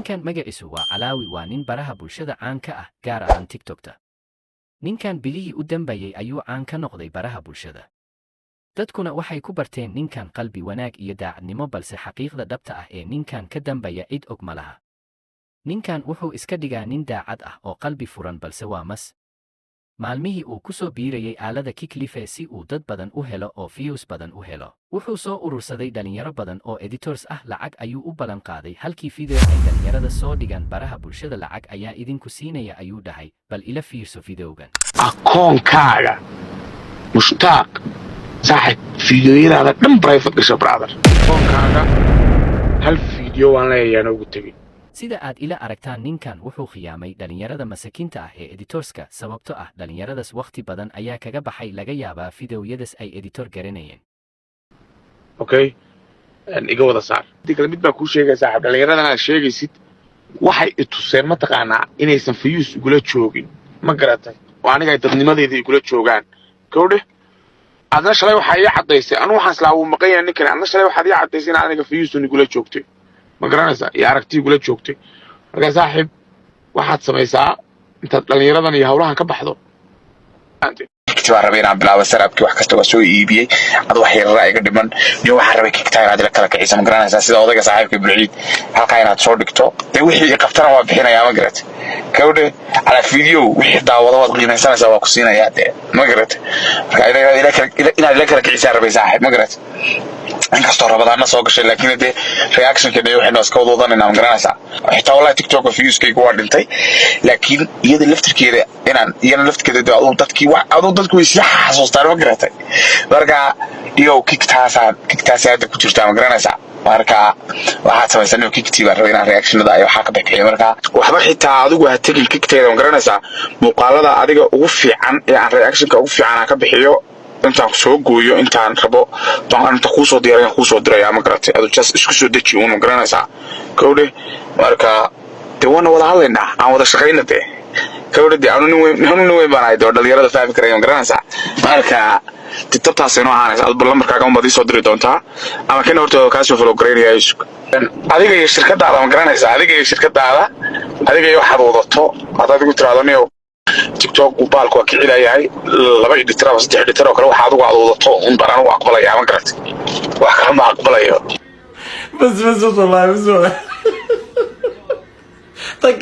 Ninkan magaciisu waa Calaawi, waa nin baraha bulshada caan ka ah, gaar ahaan TikTokta. Ninkan bilihii u dambayay ayuu caan ka noqday baraha bulshada. Dadkuna waxay ku barteen ninkan qalbi wanaag iyo daacadnimo, balse xaqiiqda dhabta ah ee ninkan ka dambaya cid og ma laha. Ninkan wuxuu iska dhigaa nin daacad ah oo qalbi furan, balse waa mas. Maalmihii uu ku soo biirayay aalada Kik Live si uu dad badan u helo oo views badan u helo, wuxuu soo urursaday dhalinyaro badan oo editors ah. Lacag ayuu u ballan qaaday halkii video ay dhalinyarada soo dhigaan baraha bulshada. "Lacag ayaa idinku siinaya," ayuu dhahay. Bal ila fiirso videogan. Akoonkaaga, Mushtaaq saaxib, fiidiyoyadaada dhan private gasho, brother. Akoonkaaga hal fiidiyo waan leeyahay ugu tegin. Sida aad ila aragtaan, ninkan wuxuu khiyaamay dhalinyarada masakiinta ah ee editorska, sababto ah dhalinyaradas wakhti badan ayaa kaga baxay, laga yaabaa fideoyadas ay editor garanayeen. Okay, iga wada saar. Intii kale mid baa kuu sheegaya, saaxib. Dhallinyaradan aad sheegaysid waxay i tuseen, mataqaanaa, inaysan views igula joogin, ma garatay, oo aniga ay dadnimadeeda igula joogaan. Gawdhe, adna shalay waxaa ii caddaysay, anu waxaan islaa wuu maqan yahay ninkan, adna shalay waxaad ii caddaysay in aniga views-un igula joogtay, ma garanaysaa, iyo aragti igula joogtay. Marka saaxiib, waxaad samaysaa intaad dhallinyaradan iyo hawlahan ka baxdo. Kikti baan rabay inaan bilaabo. Sarabkii wax kasta waa soo iibiyey, ad wax yarara iga dhiman iyo waxaan rabay kiktaa inaad ila kala kiciso, ma garanaysaa, sida odayga saaxiibka Bulciid halkaa inaad soo dhigto. Dee wixii i qabtana waa bixinayaa, ma garat? Gabadhe, calaa video wixii daawado waad qiimaysanaysaa, waa ku siinayaa dee, ma garat? Marka inaad ila kala kicisaa rabay, saaxiib, ma garat? Inkastoo Rabadaana soo gashay, laakiin dee reactionkeena iyo waxaynu iska wada wadanayna, ma garanaysaa. Xitaa wallahi TikTok viewskayga waa dhintay, laakiin iyada laftirkeeda inaan iyana laftirkeeda dee aduu dadkii wax aduu dadku way sii xasuustaan, ma garatay? Marka iyo kiktaasaa kiktaasi hadda ku jirtaa, ma garanaysaa. Marka waxaad samaysan kiktii baan rabay inaan reactionada ay waxaa ka bixiyo. Marka waxba xitaa adigu ha tegin kikteeda, ma garanaysaa. Muuqaalada adiga ugu fiican ee aan reactionka ugu fiican aan ka bixiyo, intaan soo gooyo, intaan rabo baan inta kuusoo diyaariyan kuusoo diraya, ma garatay? Adu just isku soo deji uun, ma garanaysaa, kowdhe. Marka dee waana wada hadlaynaa, aan wada shaqayna dee, kowdhe. Dee anu nin weyn, anu nin weyn baan ahay dee, oo dhalinyarada fahmi karaya, ma garanaysaa. Marka dee tabtaas inoo ahaanaysa. Adba lambarkaaga unbaad iisoo diri doontaa ama kan horta kaasoo follow garaynaya isug. Adiga iyo shirkadaada, ma garanaysaa, adiga iyo shirkadaada, adiga iyo waxaad wadato. Haddaad igu tiraahdo, "Niyow, TikTok baalku waa kicilayahay," laba editor ama saddex editor oo kale waxa adigu aad wadato un baan anigu aqbalaya, ma garatay? Wax kale ma aqbalayo. بس بس بس والله، بس والله. طق.